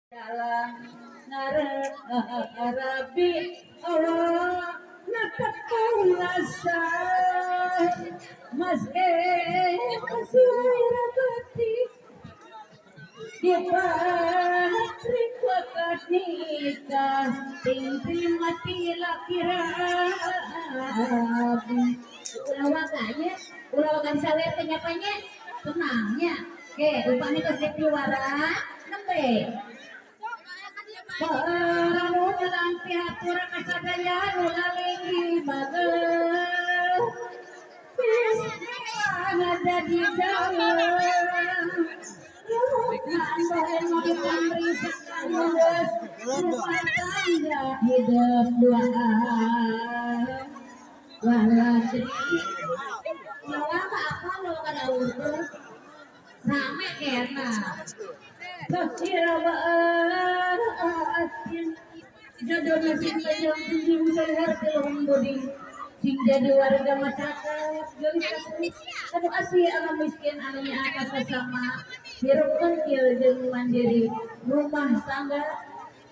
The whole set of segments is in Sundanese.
Dalam ngarabi Allah natapung rasa mas kasiragati di patri nikah ting mati laki rabi ulah wakanya ulah wakan sawer penyapanya tenangnya oke upami tos piwara nembe Paranu lampi hatura kasadaya nu lalinggi bageuh Bismillah di jauh hidup duaan walau apa lo kada urus rame kena sing jadi warga masyarakat geus anu asih anu miskin anu nyaah sesama hirup kecil jeung mandiri rumah tangga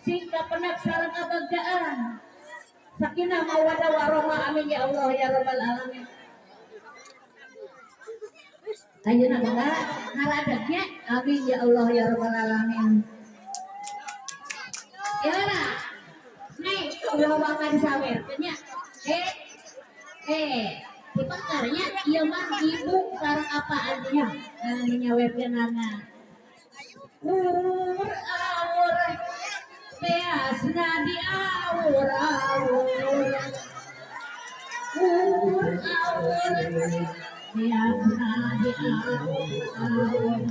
sing kapenak sareng kabagjaan sakinah mawaddah warahmah amin ya Allah ya rabbal alamin. Ayeuna mangga ngaradegnya amin ya Allah ya rabbal alamin. Ya lah nih ulah wakan sawer nya dipekarnya ieu mah ibu sareng apa artinya nyawerkeunana ur awur beasna di awur awur ur awur beasna di awur awur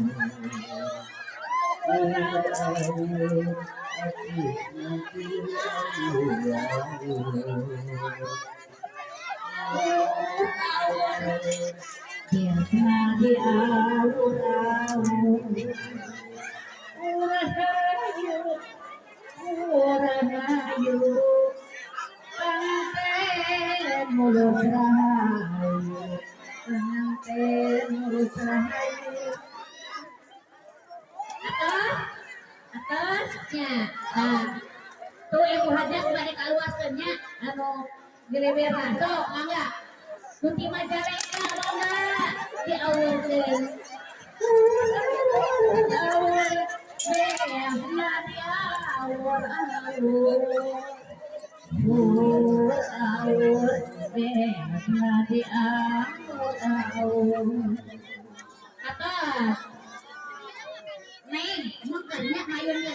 biasna di awur awur Rahayu pengantin mulus rahayu pengantin mulus rahayu atasnya nah tuh ibu hajat bade kaluaskeun nya anu geleberan sok mangga Kunti Majalengka mangga diawurkeun awur beasna di awur awur awur beasna di awur awur atas neng mangkanya mayun.